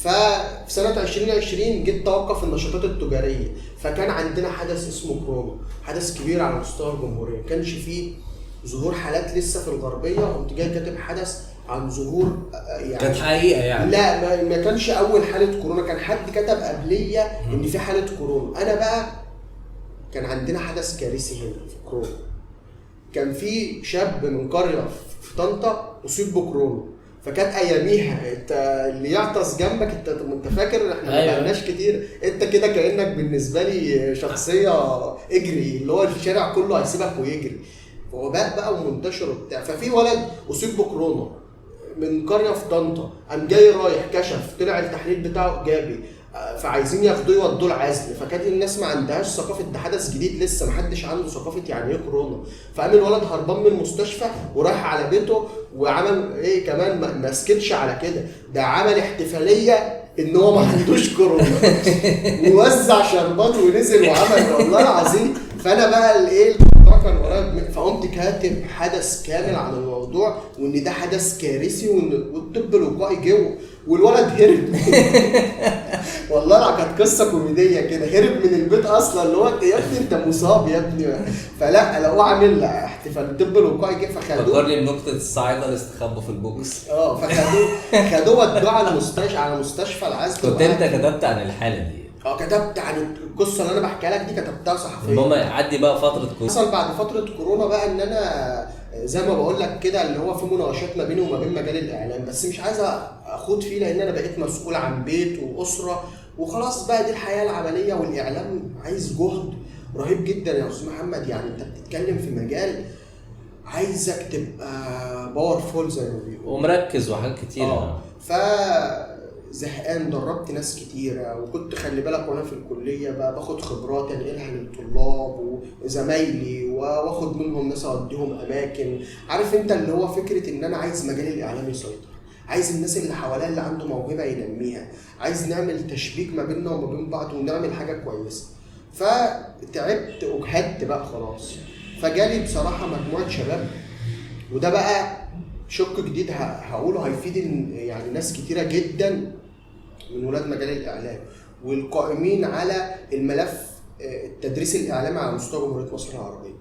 ففي سنة 2020 جيت توقف النشاطات التجارية، فكان عندنا حدث اسمه كورونا، حدث كبير على مستوى الجمهورية، ما كانش فيه ظهور حالات لسه في الغربية، قمت جاي كاتب حدث عن ظهور يعني كانت حقيقة يعني. لا ما كانش اول حاله كورونا، كان حد كتب قبليه ان في حاله كورونا. انا بقى كان عندنا حدث كارثي هنا في كورونا، كان في شاب من قرية في طنطا اصيب بكورونا، فكانت اياميها انت اللي يعطس جنبك انت فاكر احنا ما بقالناش كتير، انت كده كانك بالنسبة لي شخصية اجري، اللي هو الشارع كله هيسيبك ويجري، وباء بقى ومنتشر وبتاع. ففي ولد اصيب بكورونا من قرية في طنطا، قام جاي رايح كشف، طلع التحليل بتاعه ايجابي، فعايزين ياخدوه يودوه العزل. فكانت الناس ما عندهاش ثقافة، ده حدث جديد لسه ما حدش عنده ثقافة يعني ايه كورونا. فقام الولد هربان من المستشفى ورايح على بيته، وعمل ايه كمان، ما سكتش على كده، ده عمل احتفالية ان هو ما عندوش كورونا ووزع شربات ونزل وعمل والله العظيم. فانا بقى الايه الموضوع كان قريب، فقمت كاتب حدث كامل عن الموضوع، وان ده حدث كارثي، وان والطب الوقائي جه والولد هرب والله كانت قصة كوميدية كده، هرب من البيت اصلا، اللي هو يا ابني انت مصاب يا ابني. فلا لو عامل احتفال الطب الوقائي جه فخدوه. فكرني بنكته الصعايده اللي استخبوا في البوكس. فخدوه ودوه على المستشفى، على مستشفى العزل. كنت انت كتبت عن الحالة دي؟ كتبت عن القصة اللي انا بحكيها لك دي، كتبتها صحفيا. المهم عدي بقى فترة كورونا. حصل بعد فترة كورونا بقى ان انا زي ما بقول لك كده اللي هو في مناقشات ما بيني وما بين مجال الاعلام، بس مش عايز اخوض فيه لان انا بقيت مسؤول عن بيت واسره وخلاص بقى، دي الحياة العملية، والاعلام عايز جهد رهيب جدا يا استاذ محمد. يعني انت بتتكلم في مجال عايزك تبقى powerful زي ما بيقولوا، ومركز وحاجات كتير. ف زهقان، دربت ناس كتيرة، وكنت خلي بالك وانا في الكلية بقى باخد خبرات انقلها للطلاب وزمايلي، واخد منهم ناس اوديهم اماكن. عارف انت اللي هو فكرة ان انا عايز مجال الاعلام يسيطر، عايز الناس اللي حواليا اللي عنده موهبة ينميها، عايز نعمل تشبيك ما بيننا وما بين بعض ونعمل حاجة كويسة. فتعبت وجهدت بقى خلاص. فجالي بصراحة مجموعة شباب، وده بقى شق جديد هقوله هيفيد يعني ناس كتيرة جدا من ولاد مجال الإعلام والقائمين على الملف التدريس الإعلامي على مستوى جمهورية مصر العربية.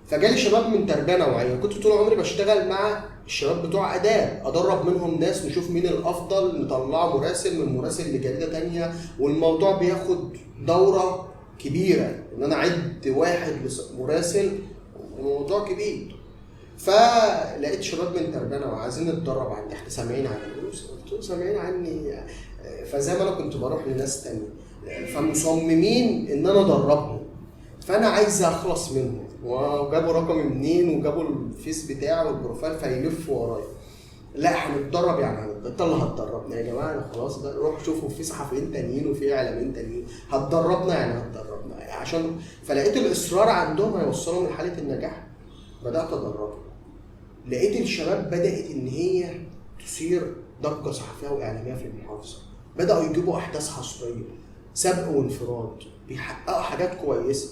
فجالي شباب من تربية نوعية، كنت طول عمري بشتغل مع الشباب بتوع آداب، أدرب منهم ناس، نشوف مين الأفضل، نطلعه مراسل من مراسل لجريدة تانية، والموضوع بياخد دورة كبيرة إن أنا أعد واحد مراسل، وموضوع كبير. فلقيت شباب من تربية وعايزين نتدرب عندي، احنا سامعين عني، قلت لهم سامعين عني، فزي ما انا كنت بروح لناس تانية، فمصممين ان انا ادربهم، فانا عايز اخلص منهم. وجابوا رقمي منين وجابوا الفيس بتاعي وال profile، فيلفوا ورايا، لا هنتدرب يعني انت اللي هتدربنا يا جماعة، انا خلاص بقى روح شوفوا في صحفيين تانيين وفي اعلاميين تانيين، هتدربنا يعني هتدربنا عشان. فلقيت الاصرار عندهم هيوصلهم لحاله النجاح، بدات ادربهم. لقيت الشباب بدات ان هي تثير ضجه صحفية واعلاميه في المحافظة، بداوا يجيبوا احداث حصرية، سبق وانفراد، بيحققوا حاجات كويسة.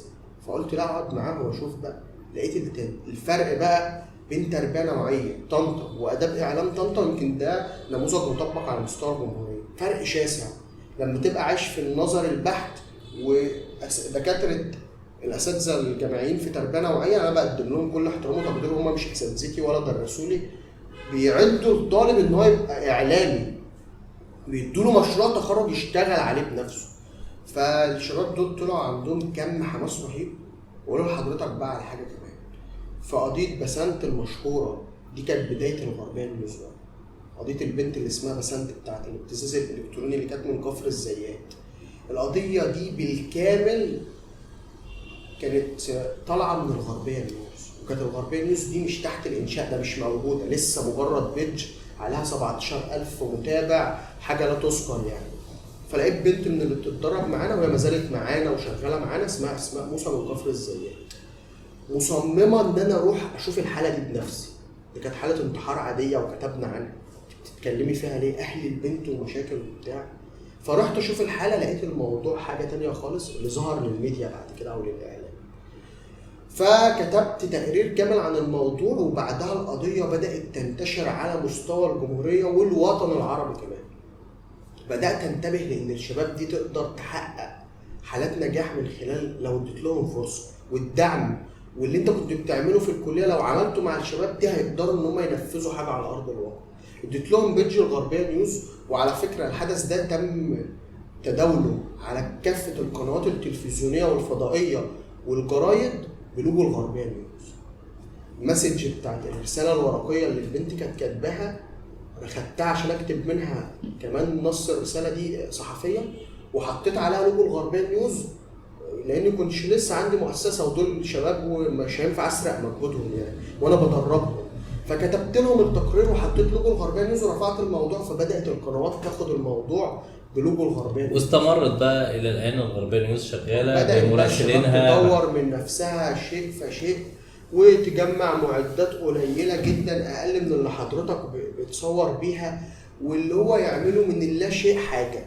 فقلت لا اقعد معاهم واشوف بقى. لقيت الفرق بقى بين تربيه نوعية طنطا واداب اعلام طنطا، يمكن ده نموذج مطبق على مستوى الجمهورية، فرق شاسع لما تبقى عايش في النظر البحت. ودكاترة الاساتذة الجامعيين في تربيه نوعية انا بقدم لهم كل احترام وتقدير، هم مش اساتذتي ولا درسوا لي، بيعدوا الطالب ان هو يبقى اعلامي، بيدوا له مشروع تخرج يشتغل عليه بنفسه. فالشباب دول طلعوا عندهم كم حماس رهيب. واقول لحضرتك بقى على حاجة كمان، في قضية بسنت المشهورة دي كانت بداية الغربية نيوز، قضية البنت اللي اسمها بسنت بتاعت الابتزاز الالكتروني اللي كانت من كفر الزيات. القضية دي بالكامل كانت طالعه من الغربية نيوز، وكانت الغربية نيوز دي مش تحت الانشاء، ده مش موجودة لسه، مجرد page عليها 17,000 متابع، حاجة لا تذكر يعني. فلقيت بنت من اللي بتتدرب معانا وهي ما زالت معانا وشغالة معانا، اسمها اسماء موسى من كفر الزيات، مصممه ان انا اروح اشوف الحالة دي بنفسي. دي كانت حاله انتحار عادية وكتبنا عنها، بتتكلمي فيها ليه؟ اهل البنت ومشاكل وبتاع. فرحت اشوف الحالة، لقيت الموضوع حاجة تانية خالص اللي ظهر للميديا بعد كده او للاعلام. فكتبت تقرير كامل عن الموضوع، وبعدها القضية بدات تنتشر على مستوى الجمهورية والوطن العربي كمان. بدات انتبه لان الشباب دي تقدر تحقق حالات نجاح من خلال لو اديت لهم فرصة والدعم، واللي انت كنت بتعمله في الكلية لو عملته مع الشباب دي هيقدروا ان هم ينفذوا حاجة على ارض الواقع. اديت لهم page الغربية نيوز، وعلى فكرة الحدث ده تم تداوله على كافة القنوات التلفزيونية والفضائيه والجرايد بلوجو الغربية نيوز. ال message بتاعت الرسالة الورقية اللي البنت كانت كاتباها انا خدتها عشان اكتب منها كمان نص الرسالة دي صحفية، وحطيت عليها لوجو الغربية نيوز، لان كنتش لسه عندي مؤسسة ودول شباب ومش هينفع اسرق مجهودهم يعني وانا بدربهم. فكتبت لهم التقرير وحطيت لوجو الغربية نيوز ورفعت الموضوع، فبدات القنوات تاخد الموضوع بلوجو الغربية نيوز. واستمرت بقى الى الان الغربية نيوز شغالة بدأت بقى الشباب بمراسلينها. تطور من نفسها شيء فشيء، وتجمع معدات قليلة جدا أقل من اللي حضرتك بتصور بيها، واللي هو يعمله من اللا شيء حاجة.